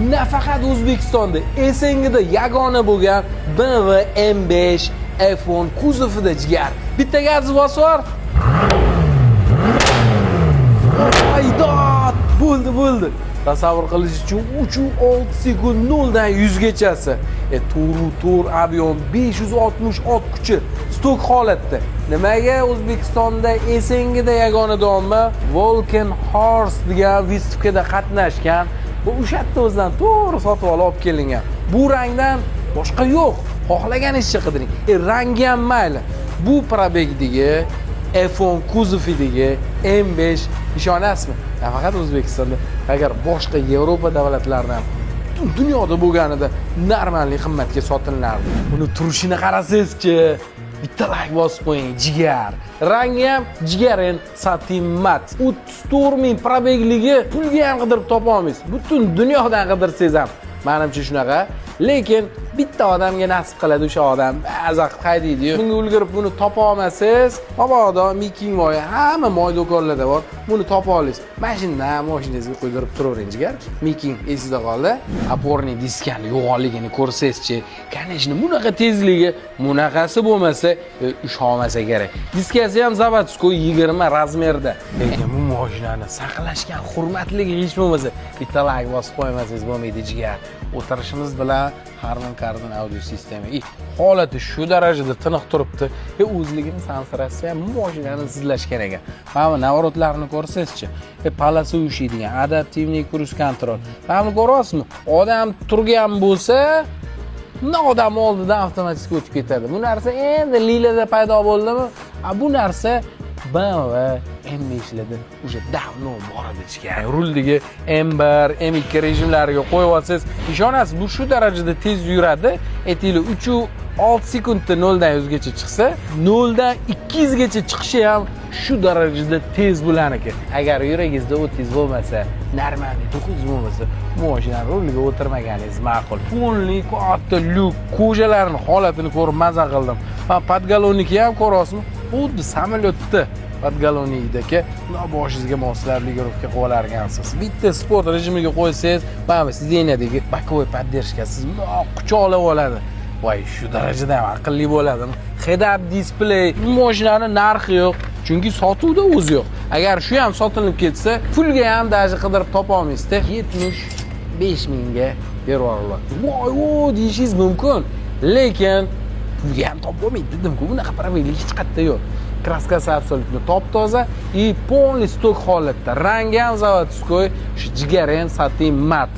Nafaqat O'zbekistonda, СНГ da yagona bo'lgan BMW M5 F10 kuzovida, jigar. Bitta gaz bosib yubor. Haydot! Bo'ldi, bo'ldi. Tasavvur qilish uchun 3,6 sekund 0 dan 100 gachasi. To'rt объем, 560 ot kuchi stok holatda. Nimaga O'zbekistonda, СНГ da yagona doma Walkenhorst degan выставка da qatnashgan. Bu o'sha yerda o'zidan to'g'ri sotib olib kelingan. Bu rangdan boshqa yo'q. Xohlaganingizcha qidiring. Rangi ham mayli. Bu пробег dagi F10 kuzovidagi M5, ishonasizmi? Nafaqat O'zbekistonda, agar boshqa Yevropa davlatlarida ham, butun dunyoda bo'lganida нормальный qimmatga sotilardi. Uni turishini qarasangizchi, bitta layk bosib qo'ying, jigar. Rangi ham jigarin satin mat. 34 ming пробег ligi pulga ham qidirib topa olmaysiz. Butun dunyodan qidirsangiz ham, manimcha, shunaqa. Lekin bitta odamga nasib qiladi, o'sha odam ba'za qilib haydaydi-yu. Bunga ulgurib buni topa olmasangiz, mabodo Meking moyi hamma moy do'konlarda bor. Buni topa olasiz. Mana shundan mashinangizga qo'ydirib turavering, jigar. Meking esingizda qoldi. Опорный diskani yo'g'onligini ko'rsangizchi, конечно, bunaqa tezligi bunaqasi bo'lmasa, usholmasa kerak. Diskasi ham заводской 20 размер da. Lekin bu mashinani saqlashgan hurmatligi hech bo'lmasa, bitta layk bosib qo'ymasangiz bo'lmaydi, jigar. O'tirishimiz bilan Harman Kardon audio sistema. И holati shu darajada tiniq turibdi. O'zligini sansirasa ham mashinani sizlash kerak ekan. Mana bu наворот larni ko'rsangizchi, полоса ushlaydigan, адаптивный круиз контроль. Mana buni ko'ryapsizmi? Odam turgan bo'lsa, bundan odam oldidan avtomatik o'tib ketadi. Bu narsa endi Lilada paydo bo'ldimi? A bu narsa BMW M5larda уже давно bor edi, jigar. Ruldagi M1, M2 rejimlariga qo'yib olsangiz, ishonasiz, bu shu darajada tez yuradi. Aytaylik, 3,6 sekundda 0 dan 100 gacha chiqsa, 0 dan 200 gacha chiqishi ham shu darajada tez bo'larkan. Agar yuragingizda o'tingiz bo'lmasa, нормальный 900 bo'lmasa, bu mashinani ruliga o'tirmaganingiz ma'qul. Полный katta lyuk, кожа larni holatini ko'rib maza qildim. Mana подголовник i ham ko'ryapsizmi? Xuddi samolyotda подголовник dagi bundoq boshingizga moslab регулировка qilib olarkansiz. Bitta sport rejimiga qo'ysangiz, mana bu сиденье dagi боковой поддержка siz bundoq quchoqlab oladi. Voy, shu darajada ham aqlli bo'ladimi? Head up display, bu mashinani narxi yo'q, chunki sotuvda o'zi yo'q. Agar shu ham sotilib ketsa, pulga ham даже qidirib topa olmaysizda. 75 mingga berib yuboriladi. Voy, o deyishingiz mumkin, lekin pulga ham topib bo'lmaydi dedim-ku, bunaqa пробег lik hech qayerda yo'q. Краска si абсолютно top toza и полный stok holatda. Rangi ham заводской, shu jigarin satin mat.